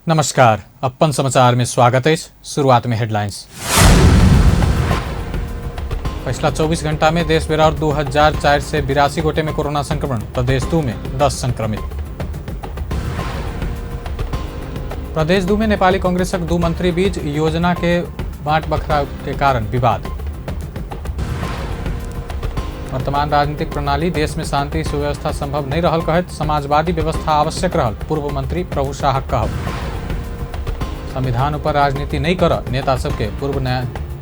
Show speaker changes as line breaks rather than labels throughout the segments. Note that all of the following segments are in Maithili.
नमस्कार, अपन समाचार में स्वागत है। शुरुआत में हेडलाइंस। पिछला 24 घंटा में देश भर और 2482 गोटे में कोरोना संक्रमण, प्रदेश 2 में 10 संक्रमित। प्रदेश 2 में नेपाली कांग्रेसक 2 मंत्री बीच योजना के बांट बखरा के कारण विवाद। वर्तमान राजनीतिक प्रणाली देश में शांति सुव्यवस्था संभव नहीं रहल कहैत समाजवादी व्यवस्था आवश्यक रहल पूर्व मंत्री प्रभु शाह कहब। संविधान ऊपर राजनीति नहीं कर नेता सबके पूर्व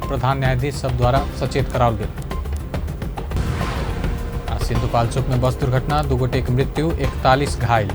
प्रधान न्यायाधीश सब द्वारा सचेत कराओल गेल। आ सिंधुपाल्चोक में बस दुर्घटना, 2 गोटे के मृत्यु, 41 घायल।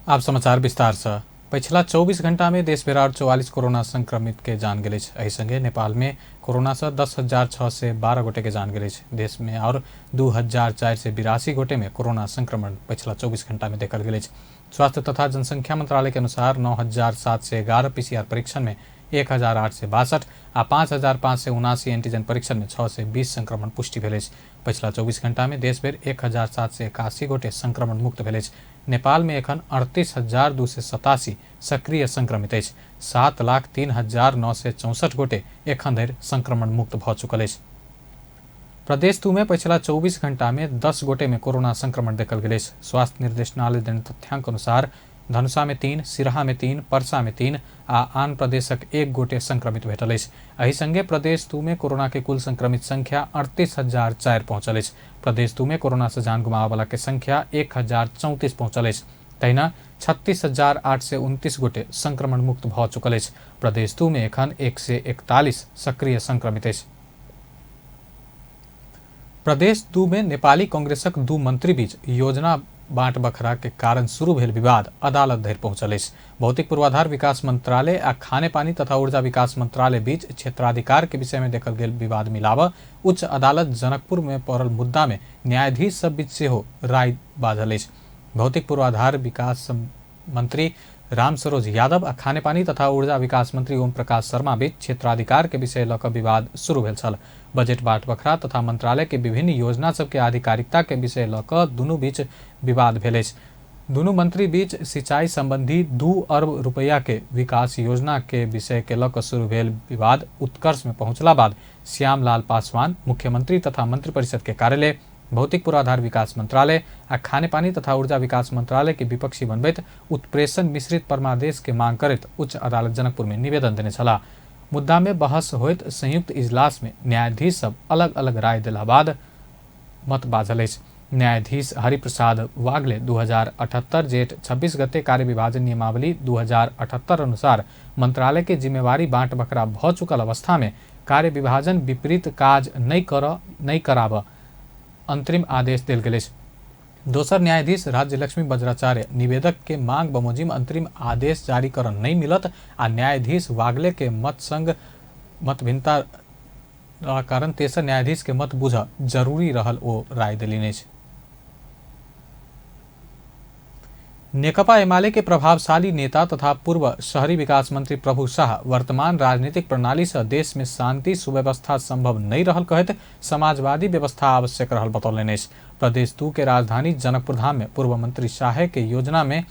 आप समाचार विस्तार से। पछिला 24 घंटा में देश भर और 44 कोरोना संक्रमित के जान गेल अछि। एहि संगे नेपाल में कोरोना से 10,612 गोटे के जान गेल अछि। देश में और 2,482 गोटे में कोरोना संक्रमण पछिला 24 घंटा में देखल गेल अछि। स्वास्थ्य तथा जनसंख्या मंत्रालय के अनुसार 9,711 पीसीआर परीक्षण में 1,862 आ 5,579 एंटीजन परीक्षण में 620 संक्रमण पुष्टि भेल अछि। पछिला 24 घंटा में देश भरि 1,781 गोटे संक्रमण मुक्त भेल अछि। नेपाल में एखन 38,287 सक्रिय संक्रमित अछि। 7,03,964 गोटे एखन धरि संक्रमण मुक्त भऽ चुकल अछि। प्रदेश 2 में पछिला 24 घंटा में 10 गोटे में कोरोना संक्रमण देखल गेल अछि। स्वास्थ्य निर्देशनालय देने तथ्यांक अनुसार धनुषा में 3, सिरहा में 3, परसा में 3 आ आन प्रदेशक 1 गोटे संक्रमित भेटल अछि। एहि संगे प्रदेश 2 में कोरोना के कुल संक्रमित संख्या 38,004 पहुंचल अछि। प्रदेश 2 में कोरोना से जान गुमाबय के संख्या 1,034 पहुंचल अछि। तहिना 36,829 गोटे संक्रमण मुक्त भऽ चुकल अछि। प्रदेश 2 में एखन 141 सक्रिय संक्रमित अछि। प्रदेश 2 में नेपाली कांग्रेसक 2 मंत्री बीच योजना बाँट बखरा के कारण शुरू भेल विवाद अदालत धरि पहुंचल अछि। भौतिक पूर्वाधार विकास मंत्रालय आ खानेपानी तथा ऊर्जा विकास मंत्रालय बीच क्षेत्राधिकार के विषय में देखल गेल विवाद मिलाब उच्च अदालत जनकपुर में पड़ल मुद्दा में न्यायाधीश सब बीच सेहो राय बाझल अछि। भौतिक पूर्वाधार विकास मंत्री राम सरोज यादव आ खानेपानी तथा ऊर्जा विकास मंत्री ओम प्रकाश शर्मा बीच क्षेत्राधिकार के विषय लऽ कऽ विवाद शुरू भेल छल। बजट बाँट बखरा तथा मंत्रालय के विभिन्न योजना सबके आधिकारिकता के विषय लऽ कऽ दुनू बीच विवाद भेल अछि। दुनू मंत्री बीच सिंचाई संबंधी 2 अरब रुपया के विकास योजना के विषय के लऽ कऽ शुरू भेल विवाद उत्कर्ष में पहुंचला बाद श्यामलाल पासवान मुख्यमंत्री तथा मंत्रिपरिषद के कार्यालय, भौतिक पूर्वाधार विकास मंत्रालय आ खानेपानी तथा ऊर्जा विकास मंत्रालय के विपक्षी बनबैत उत्प्रेषण मिश्रित परमादेश के मांग करैत उच्च अदालत जनकपुर में निवेदन देने छलाह। मुद्दा में बहस होइत संयुक्त इजलास में न्यायाधीश सब अलग अलग राय देला बाद मत बाझल अछि। न्यायाधीश हरिप्रसाद वागले 2078 जेठ 26 गते कार्य विभाजन नियमावली 2078 अनुसार मंत्रालय के जिम्मेवारी बाँट बखरा भऽ चुकल अवस्था में कार्य विभाजन विपरीत काज नहीं कराब अंतरिम आदेश देल गेल अछि। दोसर न्यायाधीश राज्यलक्ष्मी वज्राचार्य निवेदक के मांग बमोजिम अंतरिम आदेश जारी कर नहीं मिलत आ न्यायाधीश वागले के मत संग मतभिन्नता कारण तेसर न्यायाधीश के मत बुझ जरूरी रहल ओ राय देलनि अछि। नेकपा एमाले के प्रभावशाली नेता तथा पूर्व शहरी विकास मंत्री प्रभु शाह वर्तमान राजनीतिक प्रणाली से देश में शांति सुव्यवस्था संभव नहीं रहल कहैत समाजवादी व्यवस्था आवश्यक रहल बतौलनि अछि। प्रदेश 2 के राजधानी जनकपुर धाम में पूर्व मंत्री शाह के योजना में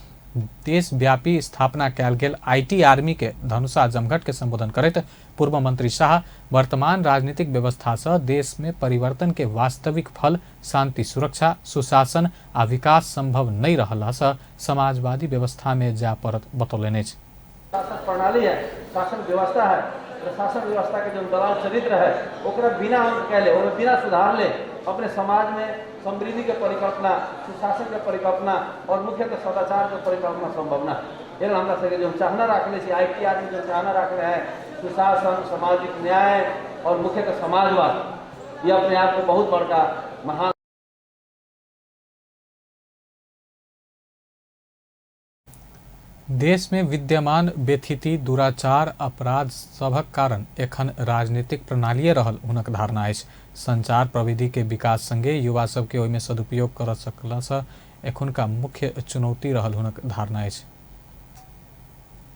देशव्यापी स्थापना कयल गेल IT army के धनुषा जमघट के संबोधन करैत पूर्व मंत्री शाह वर्तमान राजनीतिक व्यवस्था से देश में परिवर्तन के वास्तविक फल शांति सुरक्षा सुशासन आ विकास संभव नहीं रहला से समाजवादी व्यवस्था में जा पड़त बतौलनि अछि।
शासन प्रणाली है, शासन व्यवस्था है, प्रशासन व्यवस्था के जो दलाल चरित्र है ओकरा बिना अंत कैले, ओकरा बिना सुधार ले अपने समाज में समृद्धि के परिकल्पना, सुशासन के परिकल्पना और मुख्यतः सदाचार के परिकल्पना संभव न है। एहि हमरा सबके जो चाहना रखले छी, IT army जो चाहना रखले है सुशासन, सामाजिक न्याय और मुख्यतः समाजवाद, ये अपने आप को बहुत बड़का महान।
देश में विद्यमान व्यथिति, दुराचार, अपराध सभक कारण एखन राजनीतिक प्रणालीए रहल हुनक धारणा अछि। संचार प्रविधि के विकास संगे युवा सबके ओहिमे सदुपयोग कर सकला से एखुनका मुख्य चुनौती रहल हुनक धारणा अछि।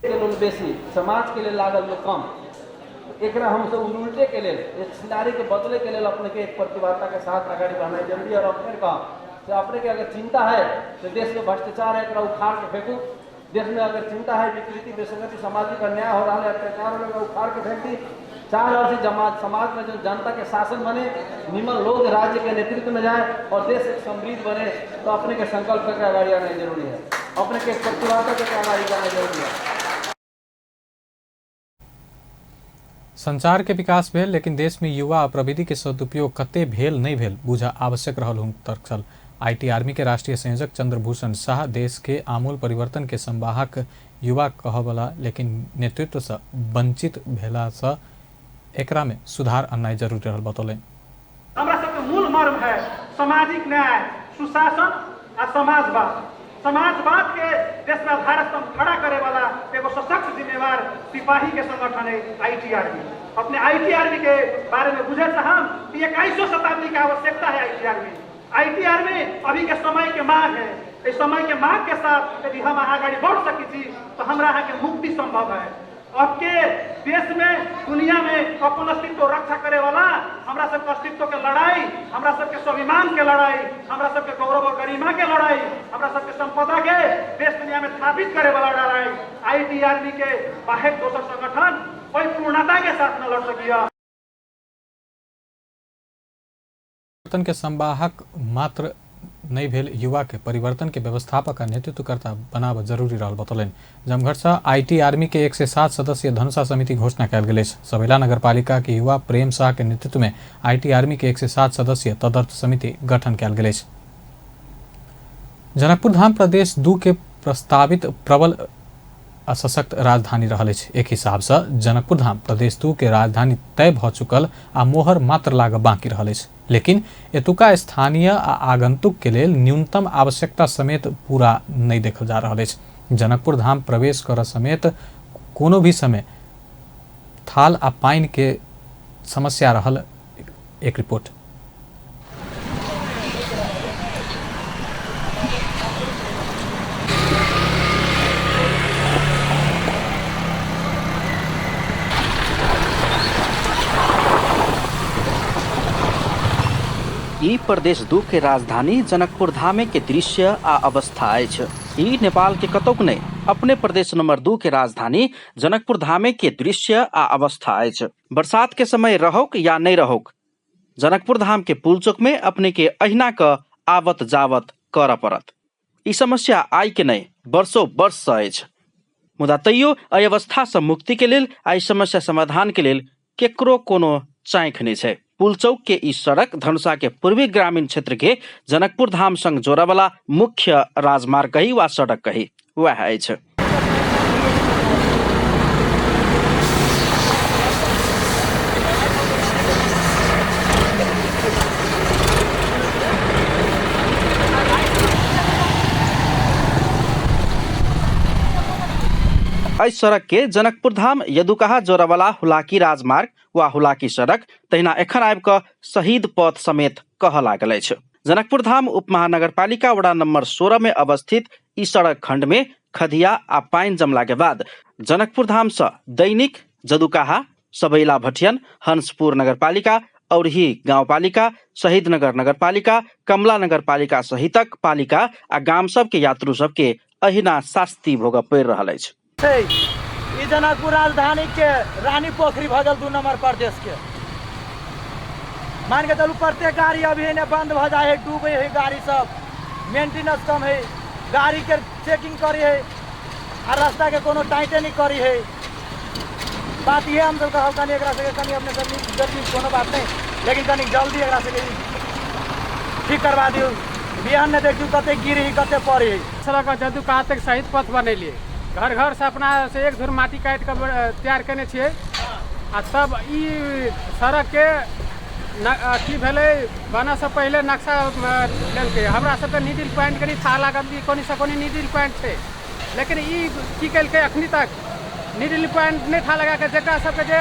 के लोग बेसी समाज के लिए लागल लोग कम, एकरा हम सब उल्टे के लेल, एक सिनारी के बदले के लेल अपने के एक प्रतिबद्धता के साथ अगाडि बढ़ना जरूरी है। और अपने कहा से अपने के अगर चिंता है तो देश में भ्रष्टाचार है एकरा उखाड़ के फेंकू, देश में अगर चिंता है विकृति, बेसंगति, सामाजिक अन्याय हो रहा है, अत्याचार हो रहा है, उखाड़ के फेंक दी। चाह रहा है समाज में जो जनता के शासन बने, निमन लोग राज्य के नेतृत्व में जाए और देश एक समृद्ध बने, तो अपने के संकल्प करके अगाड़ी आना जरूरी है, अपने के प्रतिवाद करके अगाड़ी जाना जरूरी है।
संचार के विकास भेल लेकिन देश में युवा आ प्रविधि के सदुपयोग कते भेल नहीं भेल बुझा आवश्यक रहल हुनकर तर्क छल। IT army के राष्ट्रीय संयोजक चंद्रभूषण शाह देश के आमूल परिवर्तन के संवाहक युवा कहबला लेकिन नेतृत्व से वंचित भेला से एकरा में सुधार अननाइ जरूरी रहल बतौलनि।
हमरा सबके मूल मर्म है सामाजिक न्याय, सुशासन आ समाजवाद। समाजवाद के देश में आधार स्तंभ खड़ा करे वाला एगो सशक्त जिम्मेवार सिपाही के संगठन है IT army. अपने IT army के बारे में बुझे चाहम कि 21वीं शताब्दी की आवश्यकता है IT army. IT army अभी के समय के मांग है। इस समय के मांग के साथ यदि हम आगाड़ी बढ़ सकी छी तो हमरा अहाँ के मुक्ति संभव है। अब के देश में दुनिया में अपन अस्तित्व रक्षा करे वाला हमरा सबके अस्तित्व के लड़ाई, हमरा सबके स्वाभिमान के लड़ाई, हमरा सबके गौरव और गरिमा के लड़ाई, हमरा सबके संपदा के देश दुनिया में स्थापित करे वाला लड़ाई IT army के बाहेक दोसर संगठन कोई पूर्णता के साथ न लड़ सकिया।
परिवर्तन के संवाहक मात्र नहीं भेल युवा के परिवर्तन के व्यवस्थापक आ नेतृत्वकर्ता बनाब जरूरी रहल बतौलनि। जमघट से IT army के 107 सदस्यीय धनुषा समिति घोषणा कयल गेल अछि। सबैला नगरपालिका के युवा प्रेम शाह के नेतृत्व में IT army के 107 सदस्यीय तदर्थ समिति गठन कयल गेल अछि। जनकपुर धाम प्रदेश 2 के प्रस्तावित प्रबल आ सशक्त राजधानी रहल अछि। एक हिसाब से जनकपुर धाम प्रदेश 2 के राजधानी तय भ चुकल आ मोहर मात्र लागब बाकी रहल अछि, लेकिन एतुका स्थानीय आ आगंतुक के लेल न्यूनतम आवश्यकता समेत पूरा नहीं देखल जा रहल अछि। जनकपुर धाम प्रवेश कर समेत कोनो भी समय थाल आ पानि के समस्या रहल। एक रिपोर्ट।
ई प्रदेश 2 के राजधानी जनकपुर धामे के दृश्य आ अवस्था अछि। ई नेपाल के कतौक नहि, अपने प्रदेश नंबर 2 के राजधानी जनकपुर धामे के दृश्य आ अवस्था अछि। बरसात के समय रहौक या नहीं रहौक, जनकपुर धाम के पुल चौक में अपने के अहिना क आवत जावत कर पड़त। ई समस्या आइ के नहि, वर्षों वर्ष से अछि। मुदा तैयो एहि अवस्था से मुक्ति के लेल आ समस्या समाधान के लेल केकरो कोनो चाँख नहि छै। पुल चौक के ई सड़क धनुषा के पूर्वी ग्रामीण क्षेत्र के जनकपुर धाम संग जोड़े वाला मुख्य राजमार्ग कही वा सड़क कही वएह अछि। एहि सड़क के जनकपुर धाम यदुकहा जोड़े वाला हुलाकी राजमार्ग वा हुलाकी सड़क तहिना एखन आबि कऽ शहीद पथ समेत कहऽ लागल अछि। जनकपुर धाम उप महानगरपालिका वडा नंबर 16 में अवस्थित ई सड़क खंड में खदिया आ पानि जमला के बाद जनकपुर धाम से दैनिक जदुकाहा, सबैला भटियन, हंसपुर नगरपालिका, औरही गाउँपालिका, शहीदनगर नगरपालिका, कमला नगरपालिका सहितक पालिका आ गाम सबके यात्रु सबके अहिना शास्ति भोगऽ पड़ि रहल अछि।
ई जनकपुर राजधानी के रानी पोखरी भऽ गेल 2 नंबर प्रदेश के। मान के चलू प्रत्येक गाड़ी अभी एने बंद भऽ जाइ है, डूबे है गाड़ी सब, मेंटेनेंस कम है, गाड़ी के चेकिंग करी है आ रास्ता के कोनो टाइटे नहीं करी है। बात यह हम सब कहब कनी एकरा सबके कनी अपने सब जल्दी, कोनो बात नहीं, लेकिन कनी जल्दी एकरा सबके ठीक करवा दियौ। बिहान ने देखियौ कते गिरी कते पड़ी।
सड़क जदुकहा तक शहीद पथ बनेलिए, घर घर से अपना से एक धुर माटी काटि कऽ तैयार केने छियै आ तब ई सड़क के की भेलै बनऽसँ पहिले नक्शा लेलकै। हमरा सबके नीडिल पॉइंट कनि थाह लागल कि कोनी से कोनी नीडिल पॉइंट छै, लेकिन ई की केलकै अखनी तक नीडिल पॉइंट नहि थाह लगाके जकरा सबके जे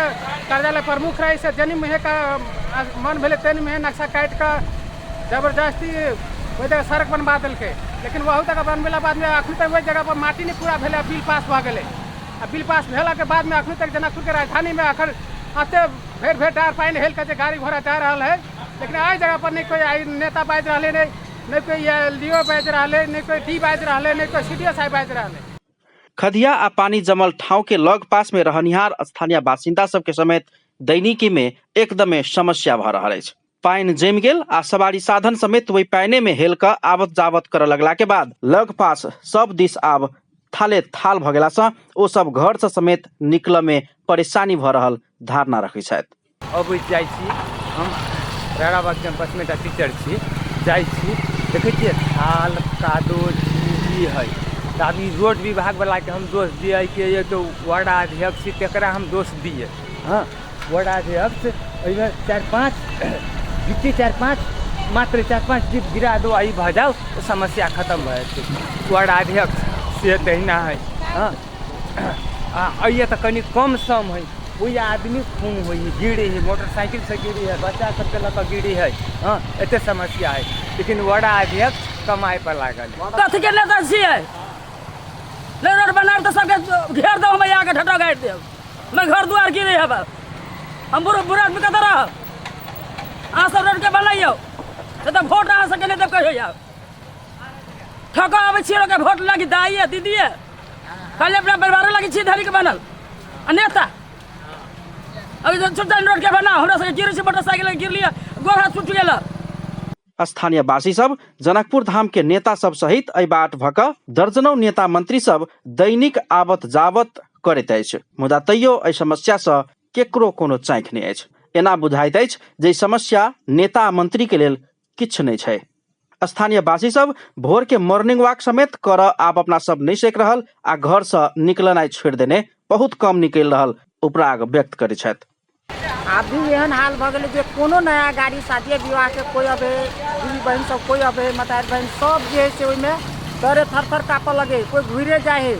कार्यालय प्रमुख रहै से जनी मुँहे का मन भेलै तेनी मुँहे नक्शा काटि कऽ जबरदस्ती ओहि जगह सड़क बनबा देलकै। लेकिन वहु तक बनबेला बादमे अखन तक ओहि जगह पर माटी नहि पूरा भेलै, बिल पास भऽ गेलै। आ बिल पास भेलाके बादमे अखन तक जनकपुरके राजधानीमे अखन एते भेट भेट डार पानि हेल के जे गाड़ी घोड़ा जा रहल है, लेकिन एहि जगह पर नहि कोई नेता बाजि रहलै, नहि कोई एल डी ओ बाजि रहलै, नहि कोई डी बाजि रहलै, नहि कोई सी डी ओ साहब बाजि रहलै।
खदिया आ पानी जमल ठाउँ के लग पास में रहनिहार स्थानीय बासिन्दा सबके समेत दैनिकी में एकदमे समस्या भऽ रहल अछि। पानि जमि गेल आ सवारी साधन समेत ओहि पानि में हेल कऽ आवत जावत करऽ लगला के बाद लग पास सब दिस आब थाले थाल भऽ गेलासँ ओ सब घर से समेत निकलऽ में परेशानी भऽ रहल धारणा रखै छथि।
अबैत जाइ छी हम राराबाद कैंपसमे एकटा टीचर छी, जाइ छी देखै छियै थाल कादो झिझी हइ। तऽ आब ई रोड विभागवलाके हम दोष दियै कि एक वार्डाध्यक्ष छी तकरा हम दोष दियै? हँ, वार्डाध्यक्ष एहिमे चारि पाँच गिट्टी, चारि पाँच मात्र चारि पाँच डिप गिरा दो आ ई भऽ जाउ, समस्या खतम भऽ जेतै। वार्डाध्यक्ष से तहिना हइ। हँ, आ अइए तऽ कनि कम सम हइ, ओहि आदमी खून होइ हइ, गिरै हइ, मोटरसाइकिलसँ गिरै हइ, बच्चा सबके लऽ कऽ गिरै हइ। हँ, एते समस्या हइ, लेकिन वार्डाध्यक्ष कमाइपर लागल हइ।
कथीके नेता छियै? नहि रोड बनायब तऽ सबके घेर देब हम, आके ढटो गाड़ि देब। मैं घर दुआर गिरे हब, हम बुढ़ बुढ़ आदमी कतऽ रहब? अहाँ सब रोडके बनैयौ, नहि तऽ वोट अहाँ सबके नहि देब कहियो। आब ठकऽ आबै छियै लोकके वोट लागी, दाइए दीदीए खाली अपना परिवारो लागी छियै धरीके बनल आ नेता। अभी छोटा रोडके बनाउ, हमरा सबके गिरै छै मोटरसाइकिल, गिरलियै, गोड़ हाथ टूटि गेल।
स्थानीय वासी सब जनकपुर धाम के नेता सब सहित एहि बाट भऽ कऽ दर्जनों नेता मंत्री सब दैनिक आवत जावत करैत अछि, मुदा तैयो एहि समस्या सँ केकरो कोनो चाँखि नहि अछि। एना बुझाइत अछि जे ई समस्या नेता मंत्री के लेल किछु नहि छै। स्थानीय वासी सब भोर के मॉर्निंग वॉक समेत करऽ आब अपना सब नहि सकि रहल आ घर सँ निकलनाइ छोड़ि देने बहुत कम निकलि रहल उपराग व्यक्त करैत छथि।
आब भी एहन हाल भऽ गेलै जे कोनो नया गाड़ी शादिये विवाहके कोइ अबै, दीदी बहिन सब कोइ अबै, मतारि बहिन सब जे हइ से ओहिमे डरे थर थर काँपऽ लगै। कोइ घुरिए जाइ हइ,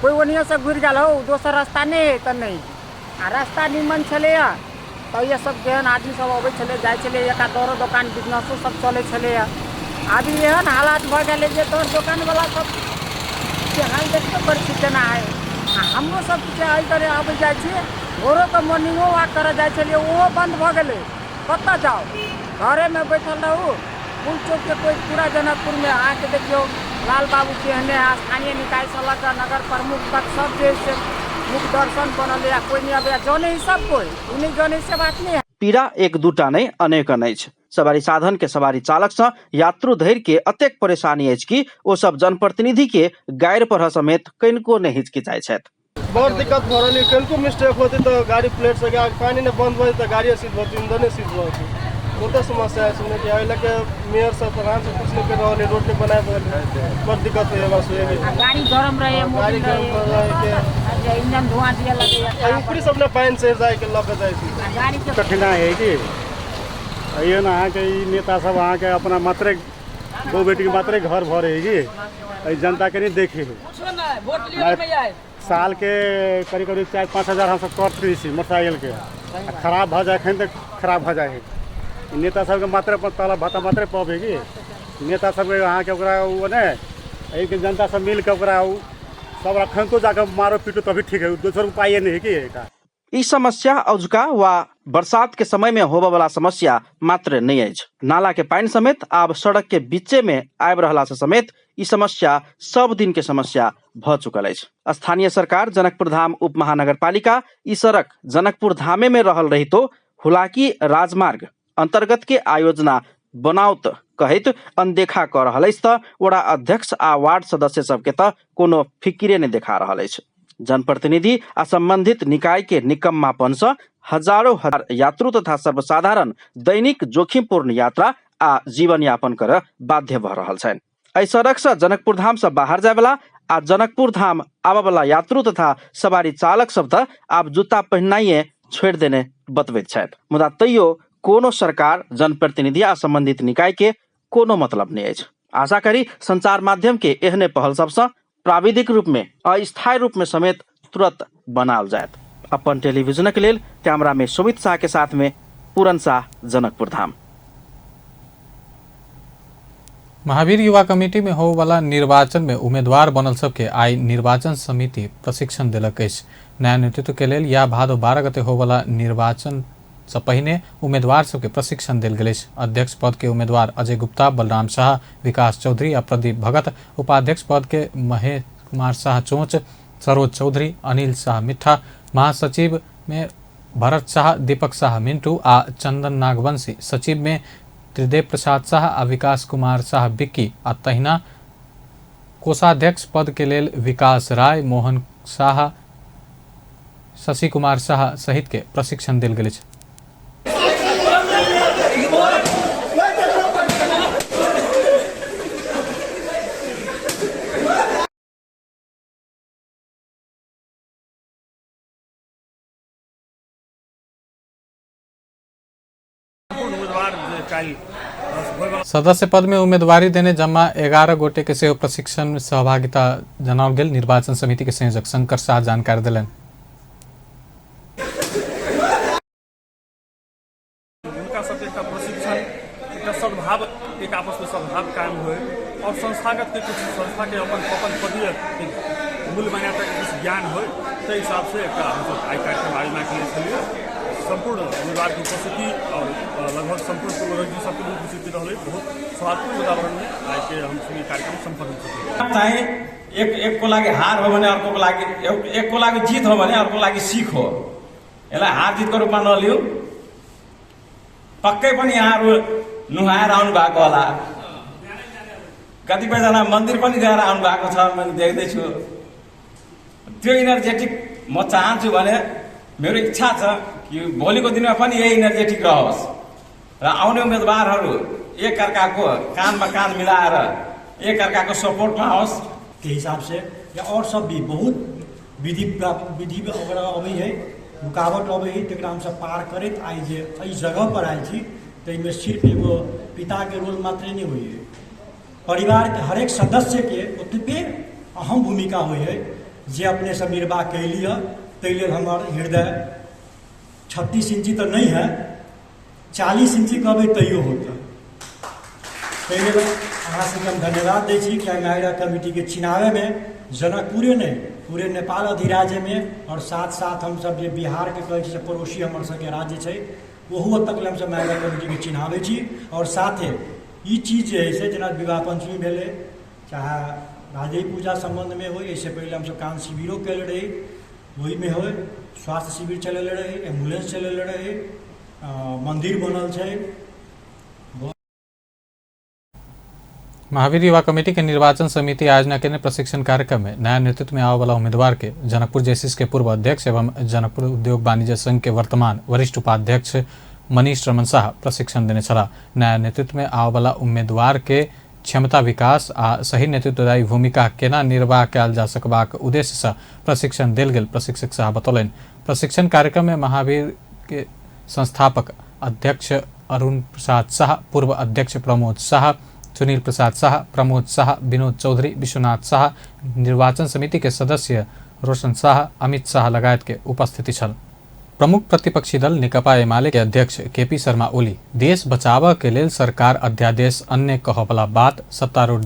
कोइ ओनियोसँ घुरि गेल, हौ दोसर रास्ता नहि हइ तऽ नहि। आ रास्ता निमन छलैए तऽ इएह सब जेहन आदमी सब अबै छलै जाइ छलै, एक दरो दोकान बिजनेसो सब चलै छलैए। अभी एहन हालात भऽ गेलै जे दर दोकानवला सब के हाल देखबे करै छी केना हइ। आ हमरो सब जे एहि तरहे अबै जाइ छी, भोरोके मॉर्निंगो वॉक करऽ जाइ छलियै, ओहो बन्द भऽ गेलै। कतऽ जाउ? घरेमे बैठल रहू। पुल चौकके कोइ पूरा जनकपुरमे अहाँके देखियौ लाल बाबू केहने है, स्थानीय निकायसँ लऽ कऽ नगर प्रमुख तक सब जे है से मुख दर्शन बनल है, कोइ नहि अबैए जनै है सब कोइ, ओ नहि जनै से बात नहि है।
पीड़ा एक दूटा नहि अनेकन अछि। सवारी साधन के सवारी चालक सँ यात्रु धरि के अतेक परेशानी अछि कि ओ सब जनप्रतिनिधि के गारि पढ़ऽ समेत कनिको नहि हिचकिचाइ छथि।
बड़ दिक्कत भऽ रहल यऽ, कनिको मिस्टेक होतै तऽ गाड़ी प्लेट से पानि नहि बंद भऽ जेतै तऽ गाड़िए सीज भऽ जेतै, इंधने सीज भऽ जेतै। बहुते समस्या छै कि एहि लऽ कऽ मेयर सब प्रधान सब कुछ नहि करि रहल यऽ, रोड नहि बनाबि रहल यऽ, बड़ दिक्कत होइए बस
आ गाड़ी गरम रहैए,
गाड़ी
मोबिल
गरम
रहैए,
रहैके
इंजन धुआँ दिअ लगैए,
ऊपरी सब ने पानि चढ़ि जाइके लऽ कऽ जाइ छै।
आ गाड़ीके
कठिनाइ है कि अइयो ने अहाँके ई नेता सब अहाँके अपना मात्रे बहु बेटीके मात्रे घर भरे है कि एहि जनताके नहि देखे है। साल के करीब करीब 4-5 हजार हमसब कर दै छी मोटरसाइकिलके, आ खराब भऽ जाइ एखन तऽ खराब भऽ जाइ है। नेता सबके मात्र अपन तलब भत्ता मात्रे पबै कि नेता सबके अहाँके ओकरा ओ नहि, एहिके जनता सब मिलके ओकरा ओ सब अखन तो जाके मारो पीटो तभी ठीक है, दोसर उपाये नहि है कि एकर।
ई समस्या औझका वा बरसात के समय में होबय वाला समस्या मात्र नहि अछि। नाला के पानि समेत आब सड़क के बीचे में आबि रहला से समेत ई समस्या सब दिन के समस्या भऽ चुकल अछि। स्थानीय सरकार जनकपुर धाम उप महानगरपालिका ई सड़क जनकपुर धामे में रहल रहितो हुलाकी राजमार्ग अंतर्गत के आयोजना बनाओत कहैत अनदेखा कऽ रहल अछि तऽ वडा अध्यक्ष आ वार्ड सदस्य सबके तऽ कोनो फिकिरे नहि देखा रहल अछि। जनप्रतिनिधि आ संबंधित निकाय के निकम्मापन सँ हजारों हजार यात्रु तथा सर्वसाधारण दैनिक जोखिमपूर्ण यात्रा आ जीवन यापन करऽ बाध्य भऽ रहल छनि। एहि सड़क सँ जनकपुर धाम सँ बाहर जायवला आ जनकपुर धाम आबयवला यात्रु तथा सवारी चालक सब तऽ आब जूता पहिननाइए छोड़ि देने बतबैत छथि, मुदा तैयो कोनो सरकार जनप्रतिनिधि आ संबंधित निकाय के कोनो मतलब नहि अछि। आशा करी संचार माध्यम के एहने पहल सबसँ प्राविधिक रूप में अस्थायी रूप में समेत तुरंत बनाओल जायत। अपन टेलीविजनक लेल कैमरा में सुमित शाह के साथ में पूरन शाह, जनकपुर धाम।
महावीर युवा कमिटी में होवला निर्वाचन में उम्मीदवार बनल सबके आइ निर्वाचन समिति प्रशिक्षण देलक अछि। नया नेतृत्व के लेल या भादो 12 गते होवला निर्वाचन से पहिने उम्मीदवार सबके प्रशिक्षण देल गेल अछि। अध्यक्ष पद के उम्मीदवार अजय गुप्ता, बलराम शाह, विकास चौधरी आ प्रदीप भगत, उपाध्यक्ष पद के महेश कुमार शाह चोंच, सरोज चौधरी, अनिल शाह मिठा, महासचिव में भरत शाह, दीपक शाह मिंटू आ चंदन नागवंशी, सचिव में त्रिदेव प्रसाद शाह आ विकास कुमार शाह बिक्की आ तहिना कोषाध्यक्ष पद के लेल विकास राय, मोहन शाह, शशि कुमार शाह सहित के प्रशिक्षण देल गेल अछि। सदस्य पद में उम्मीदवारी देने जम्मा 11 गोटे के सेहो प्रशिक्षण में सहभागिता जनाओल गेल निर्वाचन समिति के संयोजक शंकर शाह जानकारी देलनि।
हुनका सबके एकटा प्रशिक्षण, एकटा सद्भाव, एक आपस में सद्भाव कायम होय और संस्थागत के कुछ संस्था के अपन अपन पदीय मूल्य मान्यता के कुछ ज्ञान होय, ताहि हिसाब से एकटा हमसब आइ कार्यक्रम आयोजना केने छलियै। सम्पूर्ण उम्मीदवार के उपस्थिति और लगभग सम्पूर्ण पूर्वजी सबके उपस्थिति रहलै। बहुत सौहार्दपूर्ण वातावरण में आइ के हम सब कार्यक्रम सम्पन्न हो।
चाहिँ एक एकको लागि हार हो भने अर्कोको लागि, एकको लागि जित हो भने अर्को लागि सिख हो। यसलाई हार जितको रूपमा नलिऊ। पक्कै पनि यहाँहरू नुहाएर आउनु भएको होला, कतिपयजना मन्दिर पनि गएर आउनु भएको छ, मैले देख्दैछु। त्यो इनर्जेटिक म चाहन्छु भने मेरो इच्छा छ कि भोलिको दिनमा पनि यही इनर्जेटिक रहोस् र आउने उम्मेदवारहरू एक अर्काको कानमा कान मिलाएर एक अर्काको सपोर्टमा आओस्
के हिसाब से या और सब भी बहुत विधि विधि वगैरह अबै है, रुकावट अबै है, तकरा हमसब पार करैत आइ जे एहि जगह पर आयल छी ताहिमे सिर्फ एगो पिताके रोल मात्रे नहि होइ है, परिवारके हरेक सदस्यके ओतबे अहम भूमिका होइ है जे अपने सब निर्वाह कैली है। ताहि लेल हमर हृदय 36 इंची तऽ नहि है, 40 इंची कहबै तैयो होतै। ताहि लेल अहाँ सबके हम धन्यवाद दै छी कि माहिरा कमिटीके चिनाबैमे जनकपुरे नहि पूरे नेपाल अधिराज्यमे और साथ साथ हमसब जे बिहारके कहै छी से पड़ोसी हमर सबके राज्य छै ओहू तक ले हमसब माहिरा कमिटीके चिन्हाबै छी। और साथे ई चीज जे है से जेना विवाह पंचमी भेलै चाहे राजई पूजा सम्बन्धमे होइ, एहिसँ पहिले हमसब कान शिविरो कयले रही ओहिमे होइ, स्वास्थ्य शिविर चलेले रही, एम्बुलेंस चलेले रही, मन्दिर बनल छै।
महावीर युवा कमेटी के निर्वाचन समिति आयोजना केने प्रशिक्षण कार्यक्रम में नया नेतृत्व में आवे वाला उम्मीदवार के जनकपुर जेसिस के पूर्व अध्यक्ष एवं जनकपुर उद्योग वाणिज्य संघ के वर्तमान वरिष्ठ उपाध्यक्ष मनीष रमन शाह प्रशिक्षण देने छलाह। नया नेतृत्व में आवे वाला उम्मीदवार के क्षमता विकास आ सही नेतृत्वदायी भूमिका केना निर्वाह कयल जा सकबाक उद्देश्य से प्रशिक्षण देल गेल प्रशिक्षक शाह बतौलनि। प्रशिक्षण कार्यक्रम में महावीर के संस्थापक अध्यक्ष अरुण प्रसाद शाह, पूर्व अध्यक्ष प्रमोद शाह, सुनील प्रसाद शाह, प्रमोद शाह, विनोद चौधरी, विश्वनाथ शाह, निर्वाचन समिति के सदस्य रोशन शाह, अमित शाह लगायत के उपस्थिति छल। प्रमुख प्रतिपक्षी दल नेकपा एमाले के अध्यक्ष केपी शर्मा ओली देश बचाव के लेल सरकार अध्यादेश अन्य कहबला बात सत्तारूढ़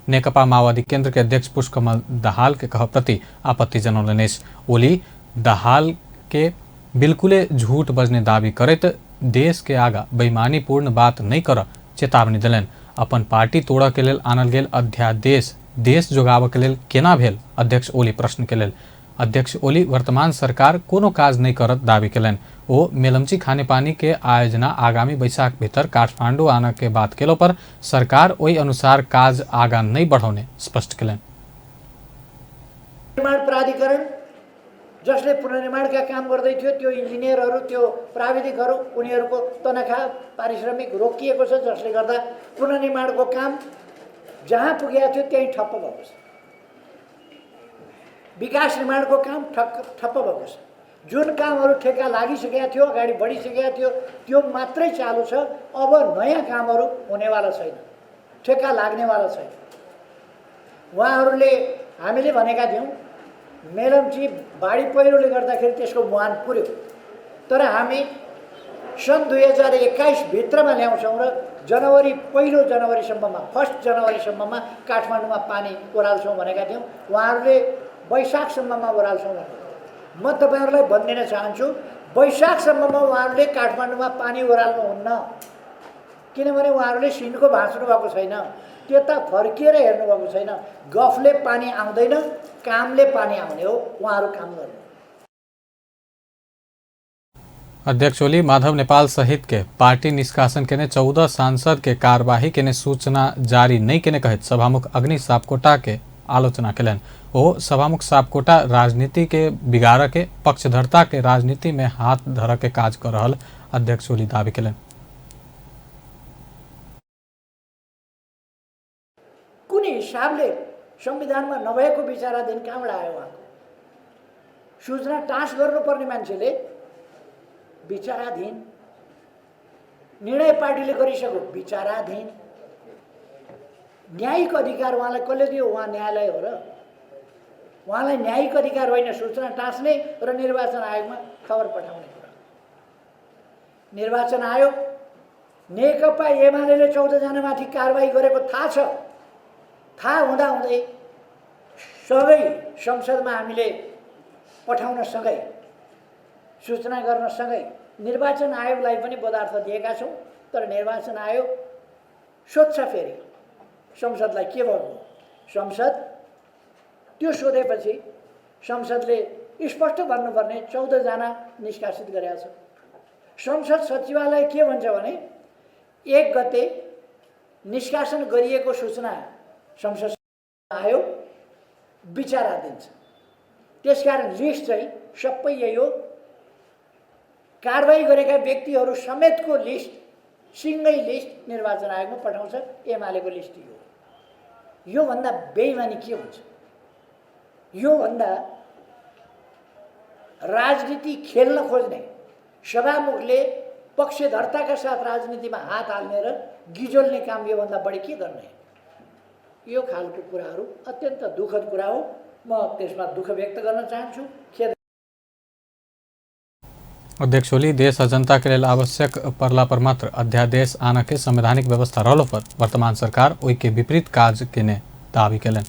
नेकपा माओवादी केंद्र के अध्यक्ष पुष्पकमल दाहाल के कह प्रति आपत्ति जनौलनि अछि। ओली दाहाल के बिल्कुले झूठ बजने दावी करैत देश के आगा बेईमानीपूर्ण बात नहीं कर चेतावनी देलनि। अपन पार्टी तोड़ऽ के लेल आनल गेल अध्यादेश देश जोगाबऽ के लेल केना भेल अध्यक्ष ओली प्रश्न के लेल। अध्यक्ष ओली वर्तमान सरकार कोनो काज नहीं करत दावी केलनि। ओ मेलम्ची खानेपानी के आयोजना आगामी बैसाख भीतर काठमांडू आनऽ के बात केलो पर सरकार ओहि अनुसार काज आगा नहीं बढ़ौने स्पष्ट केलनि।
निर्माण प्राधिकरण जसले पुनर्निर्माणका काम गर्दै थियो त्यो इन्जिनियरहरू, त्यो प्राविधिकहरू, उनीहरूको तनखा पारिश्रमिक रोकिएको छ, जसले गर्दा पुनर्निर्माणको काम जहाँ पुगेको थियो त्यहीँ ठप्प भएको छ। विकास निर्माणको काम ठप्प भएको छ। जुन कामहरू ठेक्का लागिसकेका थियो, अगाडि बढिसकेका थियो, त्यो मात्रै चालु छ। अब नयाँ कामहरू हुनेवाला छैन, ठेक्का लाग्नेवाला छैन। उहाँहरूले हामीले भनेका थियौँ मेलम्ची बाढी पहिरोले गर्दाखेरि त्यसको मुहान पुर्यो, तर हामी सन् 2021 भित्रमा ल्याउँछौँ र जनवरी 1 जनवरीसम्ममा, 1 जनवरीसम्ममा काठमाडौँमा पानी ओह्राल्छौँ भनेका थियौँ। उहाँहरूले वैशाखसम्ममा ओह्राल्छौँ भन्नुभयो। म तपाईँहरूलाई भनिदिन चाहन्छु, वैशाखसम्ममा उहाँहरूले काठमाडौँमा पानी ओह्राल्नुहुन्न, किनभने उहाँहरूले सिन्को भाँच्नु भएको छैन, त्यता फर्किएर हेर्नुभएको छैन। गफले पानी आउँदैन, कामले पानी आउने हो, उहाँहरू काम गर्नु।
अध्यक्ष ओली माधव नेपाल सहित के पार्टी निष्कासन केने 14 सांसद के कार्यवाही केने सूचना जारी नहीं केने कहत सभामुख अग्नि सापकोटा के आलोचना केलनि। ओ सभामुख सापकोटा राजनीति के बिगाड़ के पक्षधरता के राजनीति में हाथ धर के काज कर रहल अध्यक्ष ओली दावी केलनि।
कुन हिसाबले संविधानमा नभएको विचाराधीन कहाँबाट आयो उहाँको? सूचना टाँस गर्नुपर्ने मान्छेले विचाराधीन निर्णय पार्टीले गरिसक्यो, विचाराधीन न्यायिक अधिकार उहाँलाई कसले दियो? उहाँ न्यायालय हो र? उहाँलाई न्यायिक अधिकार होइन सूचना टाँस्ने र निर्वाचन आयोगमा खबर पठाउने कुरा। निर्वाचन आयोग नेकपा एमाले 14 जनामाथि कारवाही गरेको थाहा छ, थाहा हुँदाहुँदै सबै संसदमा हामीले पठाउन सँगै सूचना गर्न सँगै निर्वाचन आयोगलाई पनि पदार्थ दिएका छौँ, तर निर्वाचन आयोग सोध्छ फेरि संसदलाई के भन्नु? संसद त्यो सोधेपछि संसदले स्पष्ट भन्नुपर्ने 14 जना निष्कासित गरेका छ। संसद सचिवालय के भन्छ भने 1 गते निष्कासन गरिएको सूचना संसद आयोग विचाराधीन छ, त्यसकारण लिस्ट चाहिँ सबै यही हो। कारवाही गरेका व्यक्तिहरू समेतको लिस्ट, सिँगै लिस्ट निर्वाचन आयोगमा पठाउँछ। एमालेको लिस्ट यो हो। योभन्दा बेइमानी के हुन्छ? योभन्दा राजनीति खेल्न खोज्ने सभामुखले पक्षधरताका साथ राजनीतिमा हात हाल्ने र गिजोल्ने काम योभन्दा बढी के गर्ने? यो खालको कुराहरू अत्यन्त दुःखद कुरा हो। म त्यसमा दुःख व्यक्त गर्न चाहन्छु। खेद।
अध्यक्ष ओली देश आ जनता के लेल आवश्यक पड़ला पर मात्र अध्यादेश आन के संवैधानिक व्यवस्था रहलो पर वर्तमान सरकार ओहि के विपरीत काज केने दावी केलनि।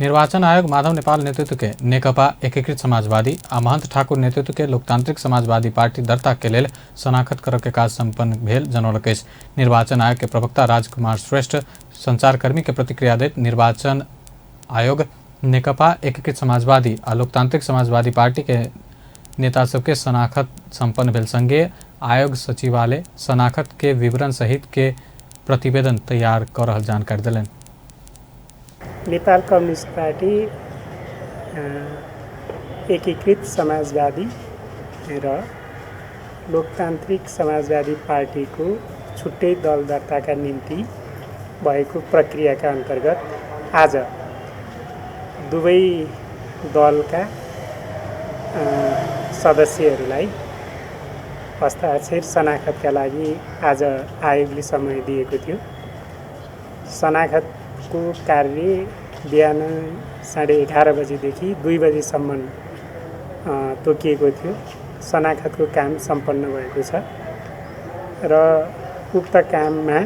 निर्वाचन आयोग माधव नेपाल नेतृत्व के नेकपा एकीकृत समाजवादी आ महंत ठाकुर नेतृत्व के लोकतांत्रिक समाजवादी पार्टी दर्ता के लेल शनाखत करऽ के काज संपन्न भेल जनौलक अछि। निर्वाचन आयोग के प्रवक्ता राजकुमार श्रेष्ठ संचारकर्मी के प्रतिक्रिया दैत निर्वाचन आयोग नेकपा एकीकृत समाजवादी आ लोकतांत्रिक समाजवादी पार्टी के नेता सबके शनाखत संपन्न भेल संगे आयोग सचिवालय शनाखत के विवरण सहित के प्रतिवेदन तैयार कर रहल जानकारी देलनि।
नेपाल कम्युनिस्ट पार्टी एकीकृत समाजवादी र लोकतान्त्रिक समाजवादी पार्टीको छुट्टै दल दर्ताका निम्ति भएको प्रक्रियाका अन्तर्गत आज दुवै दलका सदस्यहरूलाई हस्ताक्षर शनाखतका लागि आज आयोगले समय दिएको थियो। शनाखतको कार्य बिहान 11:30 बजेदेखि 2 बजेसम्म तोकिएको थियो। शनाखतको काम सम्पन्न भएको छ र उक्त काममा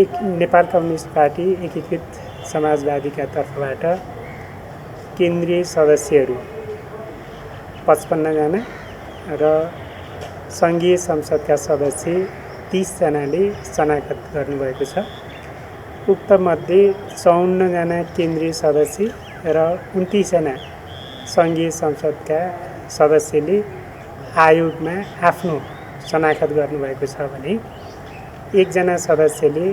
एक नेपाल कम्युनिस्ट पार्टी एकीकृत समाजवादीका तर्फबाट केन्द्रीय सदस्यहरू 55 जना र सङ्घीय संसदका सदस्य 30 जनाले शनाखत गर्नुभएको छ। उक्त मध्ये 54 जना केन्द्रीय सदस्य र 29 जना सङ्घीय संसदका सदस्यले आयोगमा आफ्नो शनाखत गर्नुभएको छ भने 1 जना सदस्यले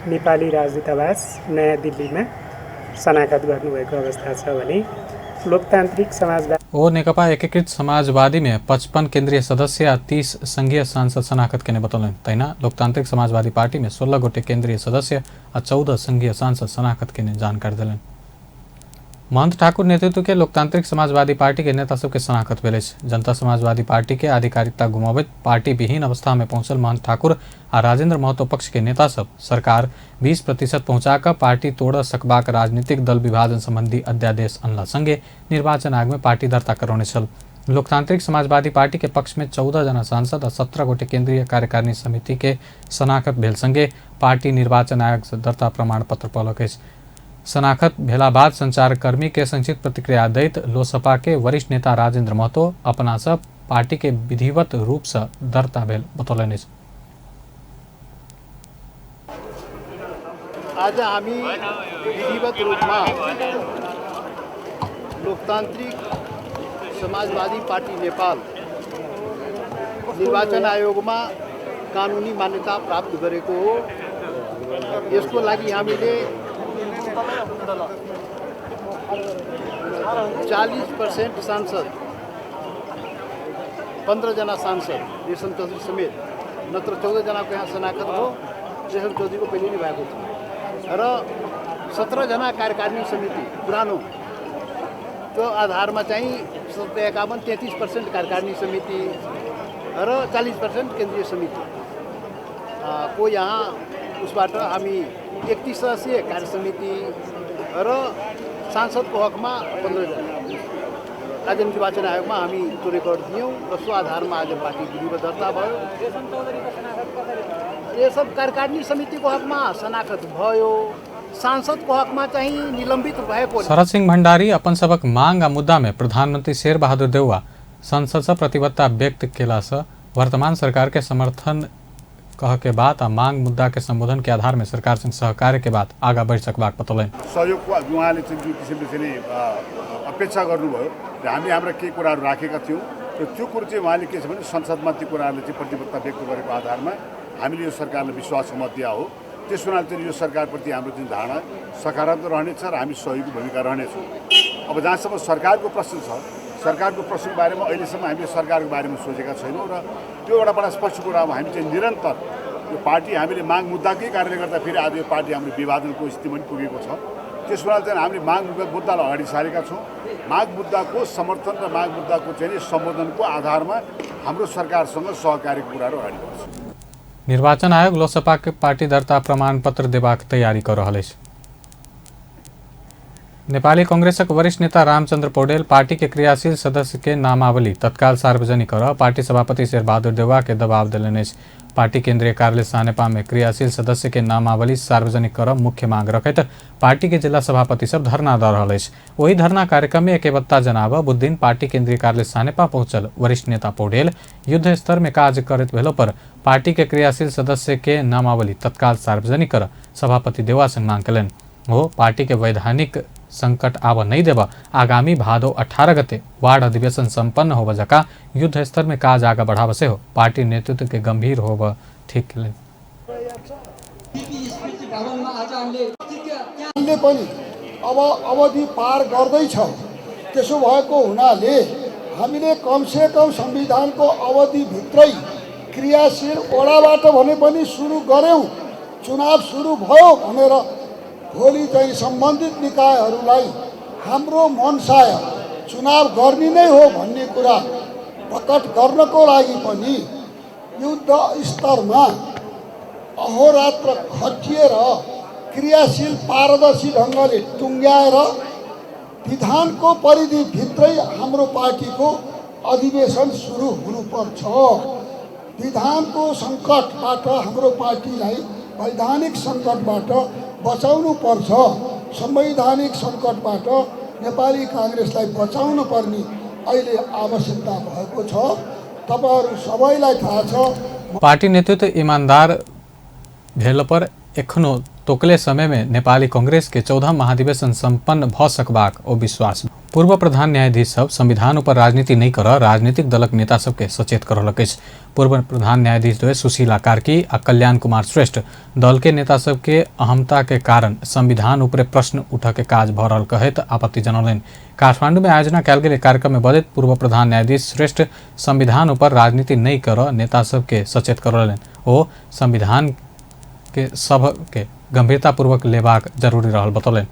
नेपाली राजदूतावास नयाँ दिल्लीमा शनाखत गर्नुभएको अवस्था छ भने लोकतान्त्रिक समाजवादी
ओ नेकपा एकीकृत समाजवादी में 55 केंद्रीय सदस्य आ 30 संघीय सांसद शनाखत केने बतौलनि। तहिना लोकतांत्रिक समाजवादी पार्टी में 16 गोटे केंद्रीय सदस्य आ 14 संघीय सांसद शनाखत केने जानकारी देलनि। महंत ठाकुर नेतृत्व के लोकतांत्रिक समाजवादी पार्टी के नेता सबके शनाखत भेल अछि। जनता समाजवादी पार्टी के आधिकारिकता गुमाबैत पार्टी विहीन अवस्था में पहुंचल महंत ठाकुर आ राजेंद्र महतो पक्ष के नेता सब सरकार 20% पहुंचा कऽ पार्टी तोड़ सकबाक राजनीतिक दल विभाजन संबंधी अध्यादेश अनला संगे निर्वाचन आयोग में पार्टी दर्ता करौने छल। लोकतांत्रिक समाजवादी पार्टी के पक्ष में 14 जना सांसद आ 17 गोटे केंद्रीय कार्यकारिणी समिति के शनाखत भेल संगे पार्टी निर्वाचन आयोग से दर्ता प्रमाण पत्र पौलक अछि। शनाखत भेला बाद संचारकर्मी के संक्षिप्त प्रतिक्रिया दैत लोसपा के वरिष्ठ नेता राजेंद्र महतो अपना सब पार्टी के विधिवत रूप से दर्ता भेल बतौलनि अछि।
आज हामी विधिवत रूपमा लोकतान्त्रिक समाजवादी पार्टी नेपाल निर्वाचन आयोगमा कानुनी मान्यता प्राप्त गरेको हो। यसको लागि हामीले 40% सांसद, 15 जना सांसद रेशम चौधरी समेत, नत्र 14 जनाको यहाँ शनाखत हो, रेशम चौधरीको पहिले नै भएको थियो, र 17 जना कार्यकारिणी समिति पुरानो, त्यो आधारमा चाहिँ 51 33% कार्यकारिणी समिति र 40% केन्द्रीय समिति को यहाँ उसबाट हामी 31 सदस्यीय कार्य समिति र सांसदको हकमा 15 जना आज निर्वाचन आयोगमा हामी त्यो रेकर्ड दियौँ र सो आधारमा आज पार्टी विधिवत दर्ता भयो। यो सब कार्यकारिणी समितिको हकमा शनाखत भयो, सांसदको हकमा चाहिँ निलम्बित भएको।
शरद सिंह भण्डारी अपन सबक मांग आ मुद्दा में प्रधानमंत्री शेर बहादुर देउवा संसद से प्रतिबद्धता व्यक्त केला से वर्तमान सरकार के समर्थन कह के बात आ मांग मुद्दा के संबोधन के आधार में सरकार संग सहकार्य के बात आगा बढ़ सकबाक बतौलनि।
सहयोगको उहाँले चाहिँ जुन किसिमले चाहिँ अपेक्षा गर्नुभयो र हामीले हाम्रा केही कुराहरू राखेका थियौँ र त्यो कुरो चाहिँ उहाँले के छ भने संसदमा त्यो कुराहरूले चाहिँ प्रतिबद्धता व्यक्त गरेको आधारमा हामीले यो सरकारलाई विश्वासको मत दिया हो। त्यस हुनाले चाहिँ यो सरकारप्रति हाम्रो जुन धारणा सकारात्मक रहनेछ र हामी सहयोगी भूमिका रहनेछौँ। अब जहाँसम्म सरकारको प्रश्न छ, सरकारको प्रश्नको बारेमा अहिलेसम्म हामीले सरकारको बारेमा सोचेका छैनौँ र त्यो एउटा बडा स्पष्ट कुरा हो। हामी चाहिँ निरन्तर यो पार्टी हामीले माग मुद्दाकै कारणले गर्दा फेरि आज यो पार्टी हाम्रो विभाजनको स्थितिमा पनि पुगेको छ। त्यस हुनाले चाहिँ हामीले माग मुद्दालाई अगाडि सारेका छौँ। माग मुद्दाको समर्थन र माग मुद्दाको चाहिँ सम्बोधनको आधारमा हाम्रो सरकारसँग सहकार्यको कुराहरू अगाडि बढ्छ।
निर्वाचन आयोग लोसपा के पार्टी दर्ता प्रमाणपत्र देबाक तैयारी कर रहल अछि। नेपाली कांग्रेसक वरिष्ठ नेता रामचंद्र पौडेल पार्टी के क्रियाशील सदस्य के नामावली तत्काल सार्वजनिक कर पार्टी सभापति शेरबहादुर देउवा के दबाव देलनि अछि। पार्टी केंद्रीय कार्यालय सानेपा में क्रियाशील सदस्य के नामावली सार्वजनिक कर मुख्य मांग रखैत पार्टी के जिला सभापति सब धरना दऽ रहल अछि। ओहि धरना कार्यक्रम में एकबद्धता जनाब बुधदिन पार्टी केंद्रीय कार्यालय सानेपा पहुंचल वरिष्ठ नेता पौडेल युद्ध स्तर में काज करैत भेलो पर पार्टी के क्रियाशील सदस्य के नामावली तत्काल सार्वजनिक कर सभापति देउवा संग मांग कयलनि। ओ पार्टी के वैधानिक संकट आब नहीं देब आगामी भादो 18 गते वार्ड अधिवेशन संपन्न होब जका युद्ध स्तर में काज आगा बढ़ाव से हो पार्टी नेतृत्व के गंभीर होब ठीक कयलनि।
पनि अब अवधि पार गर्दैछ, त्यसो भएको हुनाले हामीले कमसेकम संविधानको अवधिभित्रै क्रियाशील वडाबाट भने पनि सुरु गऱ्यौँ, चुनाव सुरु भयो भनेर भोलि चाहिँ सम्बन्धित निकायहरूलाई हाम्रो मनसाय चुनाव गर्ने नै हो भन्ने कुरा प्रकट गर्नको लागि पनि युद्ध स्तरमा अहोरात्र खटिएर क्रियाशील पारदर्शी ढङ्गले टुङ्ग्याएर विधानको परिधिभित्रै हाम्रो पार्टीको अधिवेशन सुरु हुनुपर्छ। विधानको सङ्कटबाट हाम्रो पार्टीलाई वैधानिक सङ्कटबाट बचाउनु पर्छ। संवैधानिक सङ्कटबाट नेपाली काङ्ग्रेसलाई बचाउनु पर्ने अहिले आवश्यकता भएको छ। तपाईहरू सबैलाई थाहा छ।
पार्टी नेतृत्व ईमानदार भेल पर एखनो तोकले समय में नेपाली कांग्रेस के 14 महाधिवेशन संपन्न भ सकबाक ओ विश्वास। पूर्व प्रधान न्यायाधीश सब संविधान पर राजनीति नहीं कर राजनीतिक दलक नेता सबके सचेत कर रहलक अछि। पूर्व प्रधान न्यायाधीश द्वय सुशीला कार्की आ कल्याण कुमार श्रेष्ठ दल के नेता सबके अहमता के कारण संविधान ऊपर प्रश्न उठऽ के काज भऽ रहल कहैत आपत्ति जनौलनि। काठमांडू में आयोजना कयल गेल कार्यक्रम में बजैत पूर्व प्रधान न्यायाधीश श्रेष्ठ संविधान ऊपर राजनीति नहीं कर नेता सबके सचेत करौलनि। ओ संविधान के सब के गंभीरतापूर्वक लेबाक जरूरी रहल बतौलनि।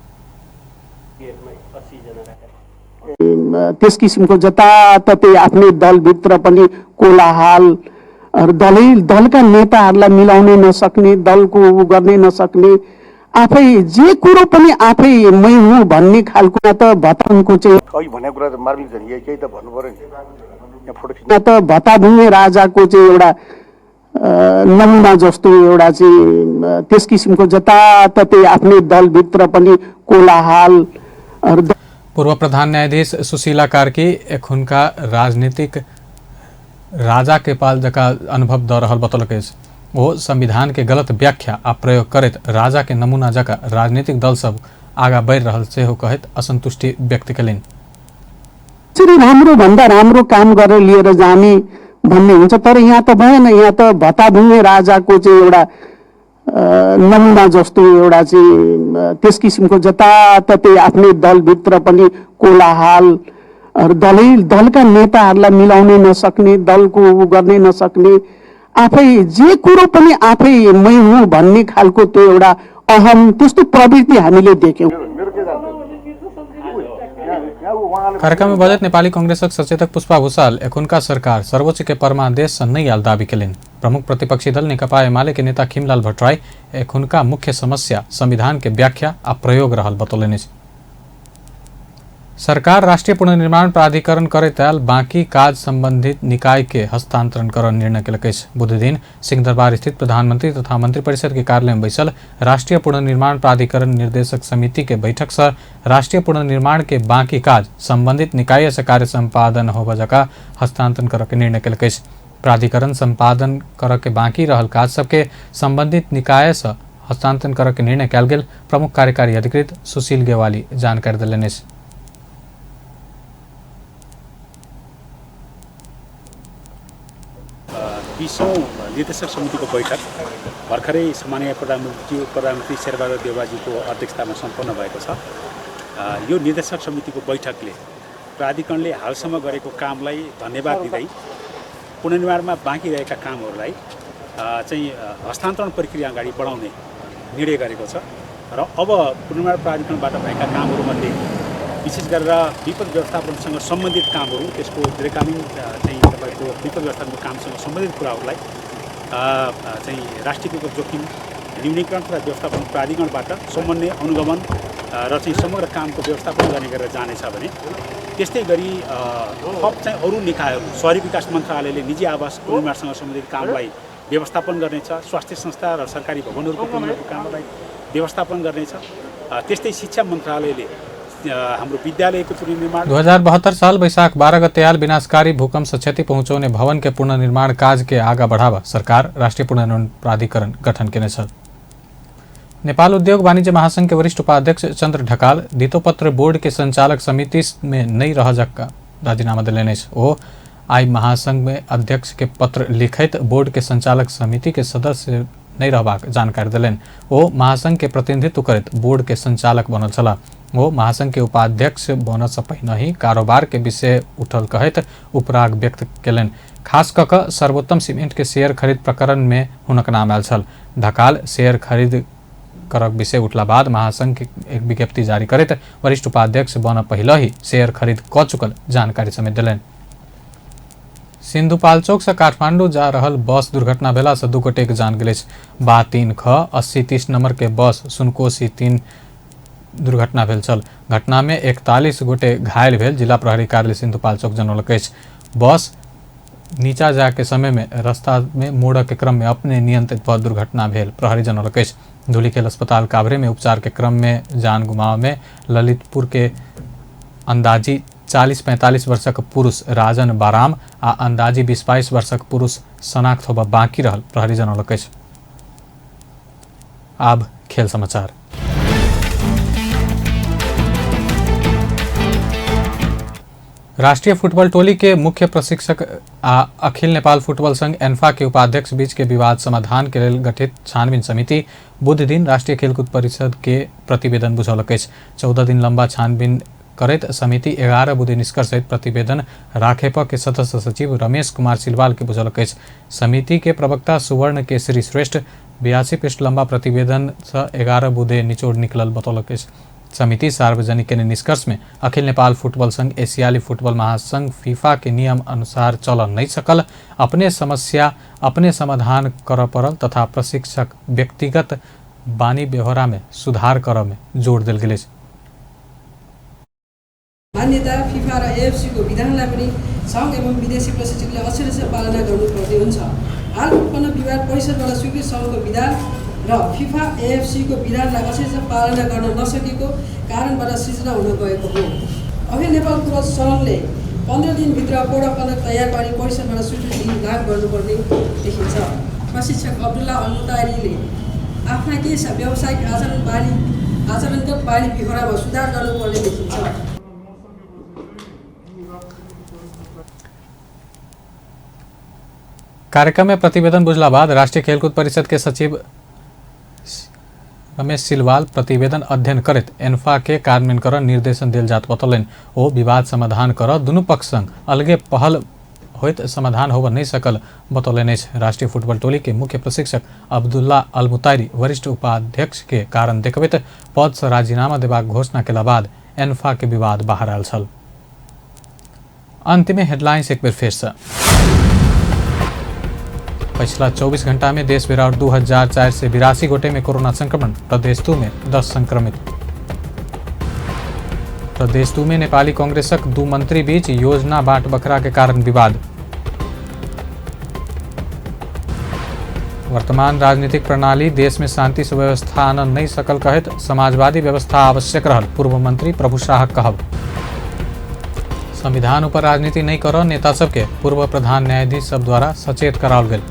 त्यस किसिमको जताततै आफ्नै दलभित्र पनि कोलाहल, दलका नेताहरूलाई मिलाउनै नसक्ने, दलको उ गर्नै नसक्ने, आफै जे कुरो पनि आफै मै हुँ भन्ने खालको त भतानको चाहिँ
अघि भनेको कुरा त मार्मिक छ नि, केही त भन्नु पर्यो नि। यहाँ फोटो खिच्नु
त भताभुङ्गे राजाको चाहिँ एउटा नमुना जस्तो एउटा चाहिँ त्यस किसिमको जताततै आफ्नै दलभित्र पनि कोलाहल।
पूर्व प्रधान न्यायाधीश सुशीला कार्की एखुनका राजनीतिक राजा के पाल जका अनुभव द रहल बतौलक अछि। ओ संविधान के गलत व्याख्या आ प्रयोग करैत राजा के नमूना जका राजनीतिक दल सब आगा बढ़ि रहल सेहो कहैत असंतुष्टि व्यक्त कयलनि।
चाहिँ राम्रो भन्दा राम्रो काम गरेर लिएर जाने भन्ने हुन्छ। तर यहाँ त भएन, यहाँ त भत्ताभुङ्गे राजाको चाहिँ एउटा नमुना जस्तो एउटा चाहिँ त्यस किसिमको जताततै आफ्नै दलभित्र पनि कोलाहल, दलका नेताहरूलाई मिलाउनै नसक्ने, दलको उ गर्नै नसक्ने, आफै जे कुरो पनि आफै मै हुँ भन्ने खालको त्यो एउटा अहम, त्यस्तो प्रवृत्ति हामीले देख्यौँ।
कार्यक्रम में बजट नेपाली कांग्रेसक सचेतक पुष्पा भूषाल एखुनका सरकार सर्वोच्च के परमादेश से नहीं आयल दावी केलनि। प्रमुख प्रतिपक्षी दल नेकपा एमाले के नेता खीमलाल भट्टराई एखुनका मुख्य समस्या संविधान के व्याख्या आ प्रयोग रहल बतौलनि। सरकार राष्ट्रीय पुनर्निर्माण प्राधिकरण करैत आयल बाकी काज संबंधित निकाय के हस्तांतरण कर निर्णय केलक अछि। बुधदिन सिंहदरबार स्थित प्रधानमंत्री तथा मंत्रिपरिषद के कार्यालय में बैसल राष्ट्रीय पुनर्निर्माण प्राधिकरण निर्देशक समिति के बैठक से राष्ट्रीय पुनर्निर्माण के बाकी काज संबंधित निकाय से कार्य संपादन होबय जकाँ हस्तांतरण कर के निर्णय केलक अछि। प्राधिकरण संपादन कर के बाकी रहल काज सबके संबंधित निकाय से हस्तांतरण कर के निर्णय कयल गेल प्रमुख कार्यकारी अधिकृत सुशील गेवाली जानकारी देलनि अछि।
बीसौँ निर्देशक समितिको बैठक भर्खरै सम्माननीय प्रधानमन्त्री शेरबहादुर देउवाजीको अध्यक्षतामा सम्पन्न भएको छ। यो निर्देशक समितिको बैठकले प्राधिकरणले हालसम्म गरेको कामलाई धन्यवाद दिँदै पुनर्निर्माणमा बाँकी रहेका कामहरूलाई चाहिँ हस्तान्तरण प्रक्रिया अगाडि बढाउने निर्णय गरेको छ र अब पुनर्निर्माण प्राधिकरणबाट भएका कामहरूमध्ये विशेष गरेर विपद व्यवस्थापनसँग सम्बन्धित कामहरू, त्यसको दीर्घकालीन चाहिँ तपाईँको विपद व्यवस्थापनको कामसँग सम्बन्धित कुराहरूलाई चाहिँ राष्ट्रियकृत जोखिम न्यूनीकरण तथा व्यवस्थापन प्राधिकरणबाट समन्वय अनुगमन र चाहिँ समग्र कामको व्यवस्थापन गर्ने गरेर जानेछ भने त्यस्तै गरी थप चाहिँ अरू निकायहरू सहरी विकास मन्त्रालयले निजी आवास पुनर्निर्माणसँग सम्बन्धित कामलाई व्यवस्थापन गर्नेछ, स्वास्थ्य संस्था र सरकारी भवनहरूको पुनर्निर्माणको कामलाई व्यवस्थापन गर्नेछ, त्यस्तै शिक्षा मन्त्रालयले हाम्रो विद्यालयको पुनर्निर्माण।
2072 साल वैशाख 12 गते आयल विनाशकारी भूकंप से क्षति पहुंचौने भवन के पुनर्निर्माण काज के आगा बढ़ावा सरकार राष्ट्रीय पुनर्निर्माण प्राधिकरण गठन केने छल। नेपाल उद्योग वाणिज्य महासंघ के वरिष्ठ उपाध्यक्ष चंद्र ढकाल धितोपत्र बोर्ड के संचालक समिति में नहीं रह जक्का राजीनामा देलनि अछि। ओ आई महासंघ में अध्यक्ष के पत्र लिखैत बोर्ड के संचालक समिति के सदस्य नहीं रहबाक जानकारी देलनि। ओ महासंघ के प्रतिनिधित्व करैत बोर्ड के संचालक बनल छलाह। वो महासंघ के उपाध्यक्ष बनऽ से पहिने ही कारोबार के विषय उठल कहैत उपराग व्यक्त केलनि। खास कऽ कऽ सर्वोत्तम सीमेंट के शेयर खरीद प्रकरण में हुनक नाम आयल छल। ढकाल शेयर खरीद करक विषय उठला बाद महासंघ के एक विज्ञप्ति जारी करैत वरिष्ठ उपाध्यक्ष बनऽ पहिले ही शेयर खरीद कऽ चुकल जानकारी समेत देलनि। सिन्धुपाल्चोक से काठमांडू जा रहल बस दुर्घटना भेला से 2 गोटेक जान गेल अछि। बा 3 ख 8030 नंबर के बस सुनकोशी 3 दुर्घटना भेल छल। घटना में 41 गोटे घायल भेल जिला प्रहरी कार्यालय सिन्धुपाल्चोक जनौलक अछि। बस नीचा जाके समय में रास्ता में मोड़ के क्रम में अपने नियंत्रित भऽ दुर्घटना भेल प्रहरी जनौलक अछि। धुलीखेल अस्पताल काभ्रे में उपचार के क्रम में जान गुमाव में ललितपुर के अंदाजी 40-45 वर्षक पुरुष राजन बाराम आ अंदाजी 20-22 वर्षक पुरुष शनाख्त होबा बाँकी रहल प्रहरी जनौलक अछि। आब खेल समाचार। राष्ट्रीय फुटबॉल टोली के मुख्य प्रशिक्षक आ अखिल नेपाल फुटबॉल संघ एन्फा के उपाध्यक्ष बीच के विवाद समाधान के लेल गठित छानबीन समिति बुध दिन राष्ट्रीय खेलकूद परिषद के प्रतिवेदन बुझौलक अछि। 14 दिन लंबा छानबीन करैत समिति 11 बुधे निष्कर्ष सहित प्रतिवेदन राखेप के सदस्य सचिव रमेश कुमार सिलवाल के बुझौलक अछि। समिति के प्रवक्ता सुवर्ण केसरी श्रेष्ठ 82 पृष्ठ लंबा प्रतिवेदन से 11 बुधे निचोड़ निकलल बतौलक अछि। समिति सार्वजनिक के निष्कर्ष में अखिल नेपाल फुटबॉल संघ एशियाली फुटबॉल महासंघ फीफा के नियम अनुसार चल नहीं सकल, अपने समस्या अपने समाधान कर पड़ल तथा प्रशिक्षक व्यक्तिगत बानी व्यवहार में सुधार कर में जोड़ देल गेल अछि।
मान्यता फीफा र एएफसी को विधानलाई पनि संघ एवं विदेशी प्रशिक्षकले अक्षरशः पालना गर्नुपर्ने हुन्छ। हाल उत्पन्न विवाद परिषदबाट स्वीकृत संघको विधान र फीफा एएफसी को विधानलाई अक्षरशः पालना गर्न नसकेको कारणबाट सृजना हुन गएको हो। अखिल नेपाल फुटबल सङ्घले 15 दिनभित्र कोड अफ कन्डक्ट तयार पारी परिषदबाट स्वीकृति लागू गर्नुपर्ने देखिन्छ। प्रशिक्षक अब्दुल्ला अल-मुतारीले आफ्ना केही व्यावसायिक आचरणगत बानी बेहोरामा सुधार गर्नुपर्ने देखिन्छ।
कार्यक्रम में प्रतिवेदन बुझला बाद राष्ट्रीय खेलकूद परिषद के सचिव रमेश सिलवाल प्रतिवेदन अध्ययन करैत एन्फा के कार्यान्वयन कर निर्देशन देल जात बतौलनि। ओ विवाद समाधान कर दुनू पक्ष संग अलगे पहल होइत समाधान होबऽ नहि सकल बतौलनि अछि। राष्ट्रीय फुटबॉल टोली के मुख्य प्रशिक्षक अब्दुल्ला अल-मुतायरी वरिष्ठ उपाध्यक्ष के कारण देखबैत पद सँ राजीनामा देबाक घोषणा केला बाद एन्फा के विवाद बाहर आयल छल। अंत में हेडलाइंस एक बेर फेर से। पिछला 24 घंटा में देश भर और 2482 गोटे में कोरोना संक्रमण, प्रदेश 2 में 10 संक्रमित। प्रदेश 2 में नेपाली कांग्रेसक 2 मंत्री बीच योजना बांट बखरा के कारण विवाद। वर्तमान राजनीतिक प्रणाली देश में शांति सुव्यवस्था आनन नहीं सकल कहत समाजवादी व्यवस्था आवश्यक रहल पूर्व मंत्री प्रभु शाहक कहब। संविधान ऊपर राजनीति नहीं करो नेता सबके पूर्व प्रधान न्यायाधीश सब द्वारा सचेत कराओल गेल।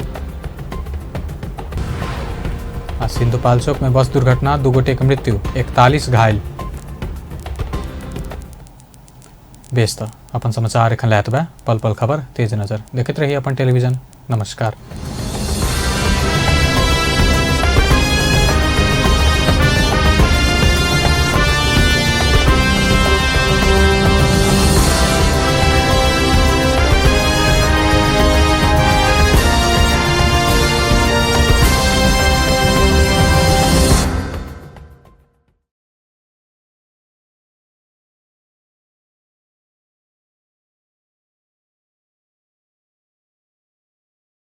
आ सिंधुपाल्चोक में बस दुर्घटना, 2 गोटे के मृत्यु, 41 घायल। बेस त अपन समाचार एखन लैत बा पल पल खबर तेज नजर देखैत रही अपन टेलीविजन। नमस्कार।